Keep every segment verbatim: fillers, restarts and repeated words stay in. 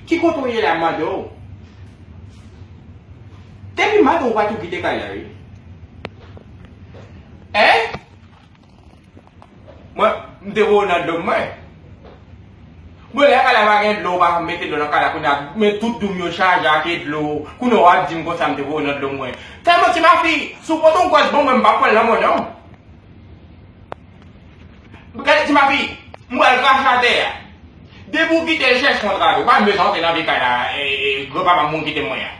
Ki kote w ye la, m mande w? Depi maten w pa tou kite kay la, wi. Hein? Mwen, m te voye w nan dlo mwen. Bon, lè kay la pa gen dlo, w pa mete dlo nan kay la, kounye a, men tout doum yo chaje ak dlo. Kounye a w ap di m konsa m te voye w nan dlo mwen. Sèlman Ti Mafi, si w pote yon gwòs ban mwen, m p ap pran l nan men w, non. Gade Ti Mafi, m pral krache atè a. Depi w kite l chèche yon travay, ou pa bezwen antre nan vi kay la, e, e, granpapa m moun kite mwen an.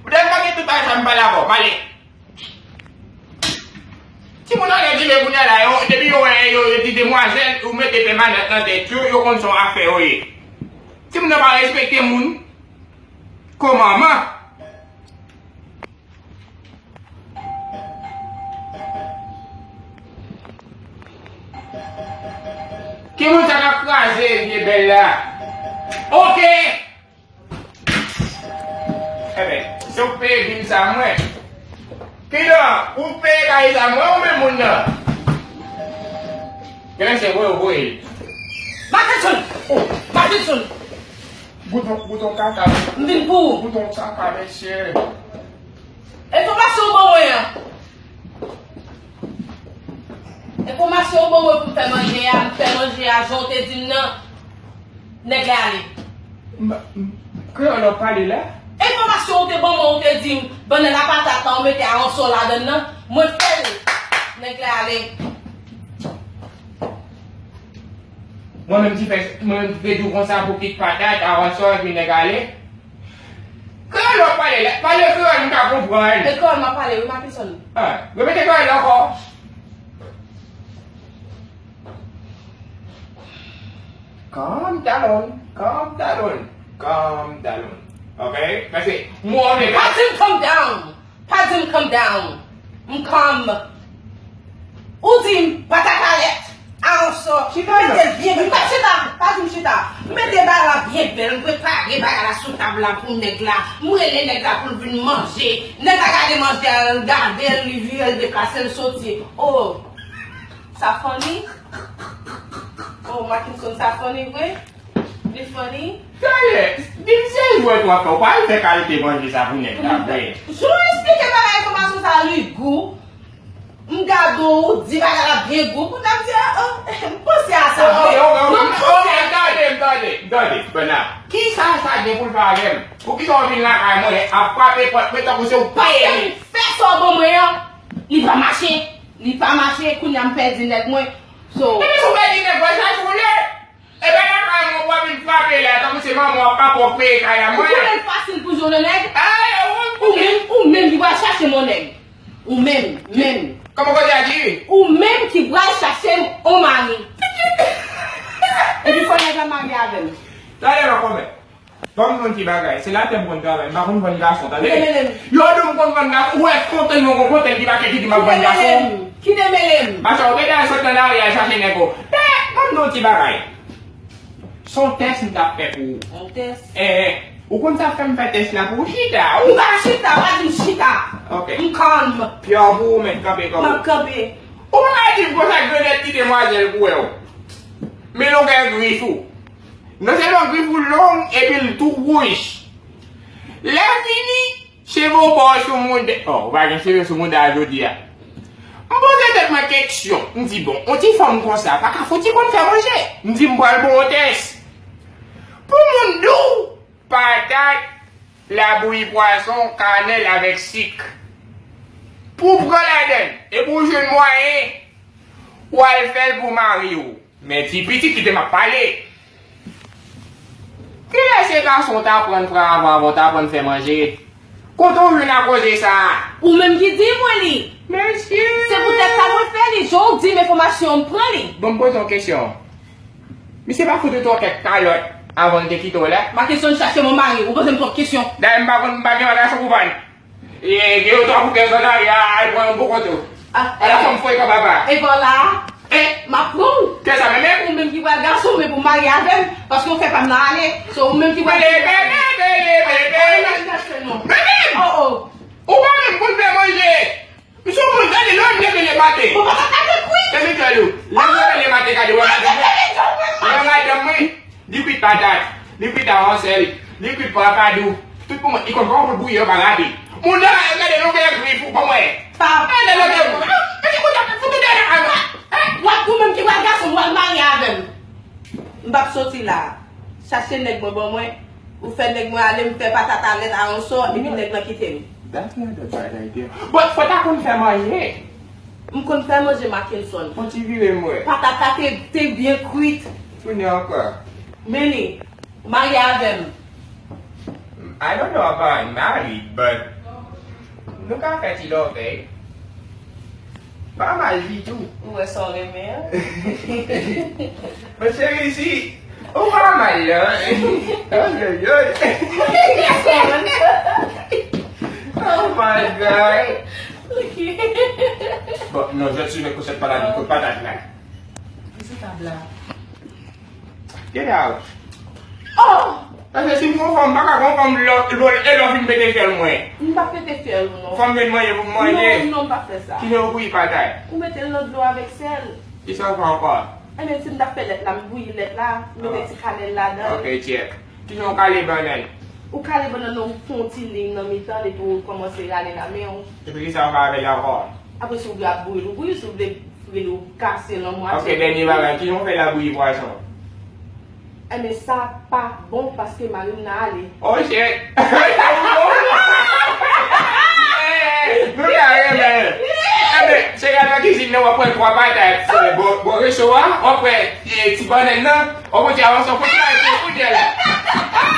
Poutèt m pa gen tout bagay sa, m pale avè w, m ale. Timoun anlè di men kounye a la, yo, depi yo wè yo, yo di demwazèl, ou mete pèmanant nan tèt yo, yo konn se yon afè yo ye. Timoun nan pa respekte moun. Kòmanman. Ki moun sa k ap kraze vye bèl la? Oke! Enben, se ou k peye vin sa mwen. Kidonk, ou k peye kay sa mwen ou menm moun nan? Gen mesye voye ou voye l. Makenson! Oh, Makenson! Bouton, bouton kaka. M vin pou ou. Bouton kaka, mesye. Enfòmasyon ou ban mwen an. Enfòmasyon ou ban mwen pou m fè manje a, m fè manje a, jan w te di m nan, nèg la ale. M, m, kreyòl w ap pale la? Enfòmasyon ou te ban mwen, ou te di m, bannann a patat la, ou mete aransò ladann nan, mwen fè l, nèg la ale. Mwen menm ki fè, mwen menm ki te di w konsa pou kit patat, aransò, epi nèg ale. Kreyòl w ap pale la, pale kreyòl m ka konprann. E kreyòl m ap pale wi, Makenson. Ah, repete kreyòl la ankò. Calm down, calm down, calm down. Ok? Paske mwen. Pa di m calm down. Pa di m calm down. M calm. Ou di m patat alèt, aransò. Chita non. Mete l byen bèl. Pa chita, pa di m chita. Mete bagay la byen bèl. M prepare bagay la sou tab la pou nèg la. M rele nèg la pou l vin manje. Nèg la gade manje a, l gade l, li vire l, deplase l, soti. Oh, sa funny? Oh, Makenson, sa funny vre? Li funny? Talè, di m se jwèt w ap fè, ou pa al fè kalite manje sa pou nèg la vre. Jan w eksplike bagay enfòmasyon sa li gou. M gade w, ou di bagay la byen gou, kounye a m di, ah, ah, m panse a sa vre. Ok, ok, ok, ok, tande, m tande, m tande, Bana. Kisa sa gen pou l fè avè m? Poukisa w vin lakay mwen ap frape pòt mwen tankou se ou k peye li? Paske m fè sa w ban mwen an, li pa mache, li pa mache, kounye a m pèdi nèg mwen. So. Epi si w pèdi nèg mwen, sa tou le. Ebyen, lakay mwen, w ap vin frape la, tankou se manman w ak papa w k peye kay la, mwen. Ou konnen l fasil pou jwenn yon nèg? Ay, ou menm, ou menm ki pral chache m yon nèg. Ou menm, menm. Kòman koze a di? Ou menm ki pral chache m yon mari. Epi fò nèg la marye avè m. Talè nan kòmè. Ban m yon ti bagay. Se latè m konn travay. M pa konn vann gason, tande? Kite mele m. Yo di m konn vann gason. Ou wè kontan, yon kontan ki pa kite di m ap vann gason. Kite mele m. Kite mele m. Mache, ou te ka sot nan lari al chache nèg ou. Men, ban m di yon ti bagay. Se yon tès m t ap fè pou ou. Yon tès? Eh, eh. Ou konn sa fè m fè tès la pou ou? Chita. Ou pa chita, pa di m chita. Ok. M calm. Pyè pou ou, mèt kanpe kò w. M ap kanpe. Ou pa ka di m konsa, grenèt ki demwazèl pou wè w. Men longè grif ou. Non sèlman grif ou long, epi l tou wouj. Lè fini, cheve w pa w sou mouda. Oh, ou pa gen cheve sou mouda a jodi a. M poze tèt mwen keksyon. M di, bon, yon ti fanm konsa, pa ka fouti konn fè manje. M di, m pral ba w yon tès. Pou moun di w, patat, labouyi pwason, kanèl avèk sik. Pou w pran ladann, epi w jwenn mwayen, w al fè l pou mari w. Men ti pitit, kite m ap pale. Kilè se gason w t aprann pran avan, avan w t aprann fè manje? Kote w jwenn a koze sa a? Ou menm ki di mwen li. Mesye! Se poutèt sa mwen fè li. Jan w di m enfòmasyon an, m pran li. Bon, m poze w kesyon. Misye pa fout ou twò kèk kalòt avan l te kite w la? Makenson chache m yon mari. Ou poze m twòp kesyon. Dayè, m pa konn, m pa gen bagay sa pou vann. E, gen yon twa pou kèk zòn a, e, al pran yon pou kont ou. Ah, ala fanm frekan papa. E vwala. Eh? M ap pran w. Kè sa menm? Ou menm ki pral gason, men pou marye avè m, paske w fè pa m nan ale. So, ou menm ki pral. Bele, bele, bele, bele, bele. Al chache non. Bele! Oh, oh. Ou pa menm konn fè manje. M se yon moun, gade, lè w leve le maten. Ou pa ka gade kwi. Tande, tande. Lè w leve le maten, gade, wè madanm mwen. Wè madanm mwen. Di kwit patat. Li kwit avan sèl, li kwit papadou. Tout pou mwen, li konn kòman pou l bouyi yo pa rapid. Moun nan, gade longè grif ou, ban mwen. Pa gade longè grif ou. Mesye, moun nan, fout ou dèyè la, eh? W ap ou menm ki pral gason, w al marye avè m. M p ap soti la. Chache nèg mwen ban mwen. Ou fè nèg mwen ale, m fè patat a lèt a yon sò, epi nèg lan kite m. That's not a bad idea. But fò ta konn fè manje. M konn fè manje, Mackenson. Fò ti vire m wè. Patat la te, te byen kwit. Tounen ankò. Meni, marye avè m. I don't know about married, but nou ka fè ti lòvèy. Pa mal ditou. Ou wè sa w renmen an? Men cheri, si ou pa mal, non? Ay, ay, ay. Oh my God. Ok. Bon, non, je suis le couchette par la kout patat la. Ki se tab la? Get out. Oh! Paske si m gon fanm, m pa ka gon fanm lò, lò, e lò fin pete fyèl mwen. M pa pete fyèl ou non. Fò m jwenn manje pou m manje. Non, non, m pa fè sa. Kijan ou bouyi patay? Ou mete l nan dlo avèk sèl. Kisa ou fè ankò? Ebyen, si m t ap fè lèt la, m bouyi lèt la, m mete ti kanèl ladan l. Ok, check. Kijan ou kale bannann? Ou kale bannann nan, ou fè yon ti liy nan mitan l, epi ou kòmanse rale l a men w. Epi kisa ou fè avè l ankò? Apre, si ou vle ap bouyi l, ou bouyi, si ou vle fri l, ou kase l an mwatye. Ok, dènye bagay, kijan ou fè l ap bouyi pwason? Enben, sa pa bon paske mari m nan ale. Oh shit! Nou ta renmen. Enben, se gade nan kizin nan, w ap pran twa patat. Bò, bò recho a, w ap pran, eh, ti bannann nan, w ap pran ti avanse, w ap pran ti bagay pou kounye a la.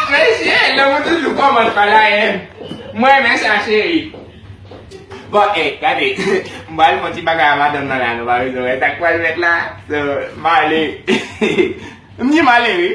Mesye, lanmou toujou kòmanse pa la, hein. Mwen renmen sa, cheri. Bon, eh, gade, m pral fè yon ti bagay a madanm nan la, nou pa bezwen wè sa k pral fèt la. So, m ale. M di m ale, wi.